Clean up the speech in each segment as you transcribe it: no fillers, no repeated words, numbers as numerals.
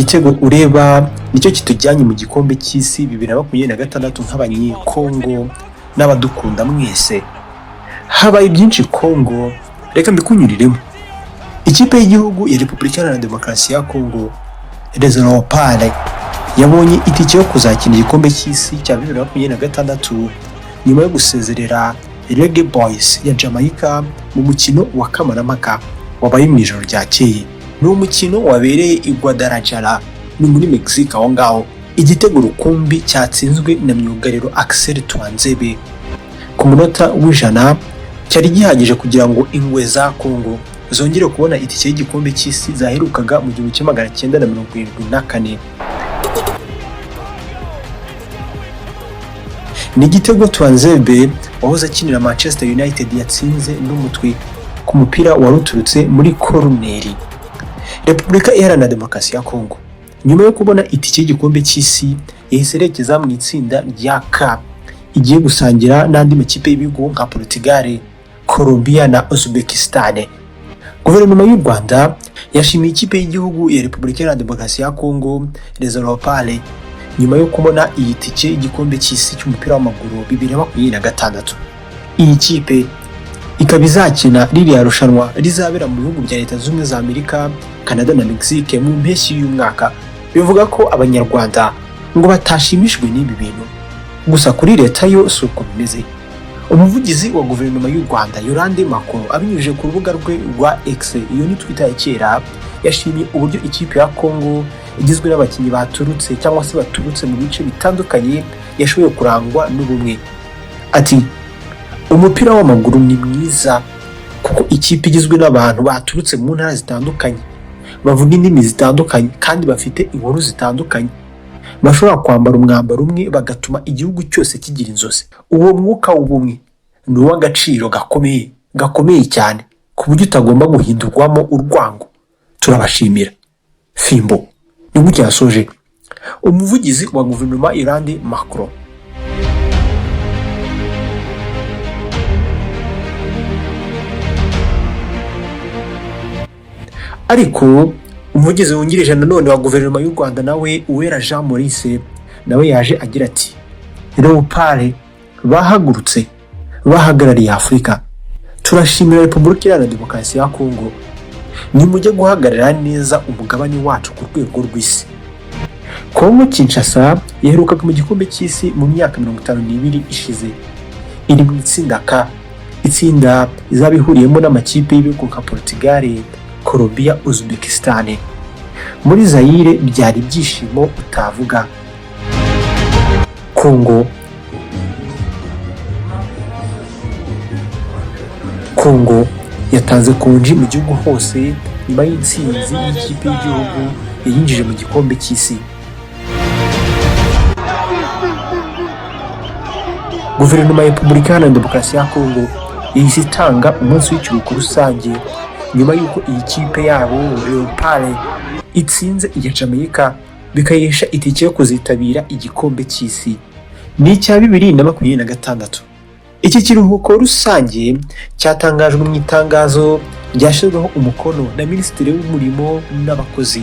Igitego ureba nicyo kitujyanye mu gikombe cy'isi 2026 nk'Abanyekongo n'abadukunda mwese. Habaye byinshi Kongo, reka mbikunyuriremo. Ikipe y'igihugu ya Repubulika Iharanira Demokarasi ya Kongo, Les Leopards, yabonye itike yo kuzakina igikombe cy'isi cya 2026 nyuma yo gusezerera Reggae Boys ya Jamaica mu mukino wa kamarampaka wabaye mu ijoro ryakeye. Ni umukino wabereye i Guadalajara, ni muri Mexique aho ngaho. Igitego rukumbi cyatsinzwe na myugariro Axel Tuanzebe ku munota w'100 cyari gihagije kugira ngo ingwe za Kongo zongere kubona itike y'igikombe cy'isi zaherukaga mu 1974. Ni igitego Tuanzebe wahoze akinira Manchester United yatsinze n'umutwe ku mupira wari uturutse muri koruneri. Repubulika Iharanira Demokarasi ya Kongo nyuma yo kubona itike y'igikombe cy'isi yahise yerekeza mu itsinda rya K igiye gusangira n'andi makipe y'ibihugu nka Portugal, Colombia na Uzbekistan. Guverinoma y'u Rwanda yashimiye ikipe y'igihugu ya Repubulika Iharanira Demokarasi ya Kongo, Les Leopards, nyuma yo kubona iyi tike y'igikombe cy'isi cy'umupira w'amaguru 2026. Iyi kipe ikaba izakina ririya rushanwa rizabera mu bihugu bya Leta Zunze Ubumwe za Amerika, Canada na Mexique mu mpeshyi y'umwaka. Bivuga ko Abanyarwanda ngo batashimishijwe n'ibi bintu. Gusa kuri leta yo si uko bimeze. Umuvugizi wa guverinoma y'u Rwanda Yolande Makolo abinyujije ku rubuga rwe rwa X, iyo ni Twitter ya kera, yashimye uburyo ikipe ya Kongo igizwe n'abakinnyi baturutse cyangwa se baturutse mu bice bitandukanye yashoboye kurangwa n'ubumwe. Ati umupira w'amaguru ni mwiza kuko ikipe igizwe n'abantu baturutse mu ntara zitandukanye, bavuga indimi zitandukanye kandi bafite inkuru zitandukanye, bashobora kwambara umwambaro umwe bagatuma igihugu cyose kigira inzozi. Uwo mwuka w'ubumwe ni uw'agaciro gakomeye, gakomeye cyane ku buryo utagomba guhindurwamo urwango. Turabashimira. Fimbo ni gutya yasoje umuvugizi wa guverinoma Yolande Macron. Ariko umuvugizi wungirije nanone wa guverinoma y'u Rwanda nawe Uwera Jean Maurice nawe yaje agira ati Leopards bahagurutse bahagarariye Afurika, turashimira Repubulika Iharanira Demokarasi ya Kongo, nimujye guhagarara neza umugabane wacu ku rwego rw'isi. Kongo Kinshasa yaherukaga mu gikombe cy'isi mu myaka 52 ishize, iri mu itsinda K, itsinda izaba ihuriyemo n'amakipe y'ibihugu nka Portugal, Colombia, Uzbekistan. Muri Zaire byari ibyishimo utavuga. Kongo yatanze konji mu gihugu hose nyuma y'intsinzi y'ikipe y'igihugu yayinjije mu gikombe cy'isi. Guverinoma ya Repubulika Iharanira Demokarasi ya Kongo yahise itanga umunsi w'ikiruhuko rusange nyuma y'uko iyi kipe yabo Leopards itsinze iya Jamaica bikayihesha itike yo kuzitabira igikombe cy'isi. Ni icya 2026. Iki kiruhuko rusange cyatangajwe mu itangazo ryashyizweho umukono na Minisitiri w'Umurimo n'Abakozi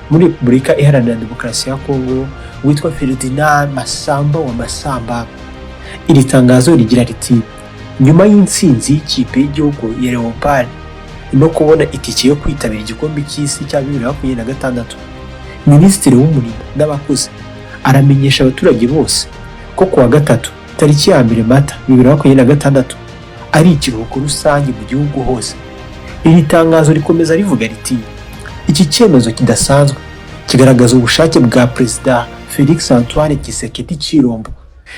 muri Repubulika Iharanira Demokarasi ya Kongo witwa Ferdinand Masamba wa Masamba. Iri tangazo rigira riti nyuma y'intsinzi y'ikipe y'igihugu ya Leopards no kubona itike yo kwitabira igikombe cy'isi cya 2026, Minisitiri w'Umurimo n'Abakozi aramenyesha abaturage bose ko kuwa gatatu tariki ya 1 Mata 2026 ari ikiruhuko rusange mu gihugu hose. Iri tangazo rikomeza rivuga riti iki cyemezo kidasanzwe kigaragaza ubushake bwa Perezida Felix Antoine Tshisekedi Tshilombo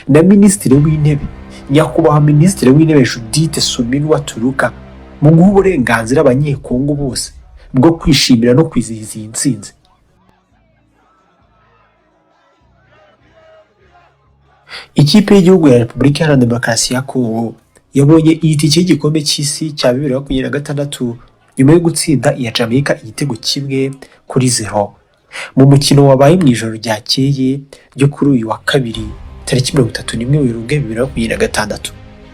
na Minisitiri w'Intebe Nyakubahwa Minisitiri w'Intebe Judith Suminwa Tuluka mu guha uburenganzira Abanyekongo bose bwo kwishimira no kwizihiza iyi ntsinzi. Ikipe y'igihugu ya Repubulika Iharanira Demokarasi ya Kongo yabonye iyi tike y'igikombe cy'isi cya 2026 nyuma yo gutsinda iya Jamaica igitego 1-0 mu mukino wabaye mu ijoro ryakeye ryo kuri uyu wa kabiri tariki 31 Werurwe 2026.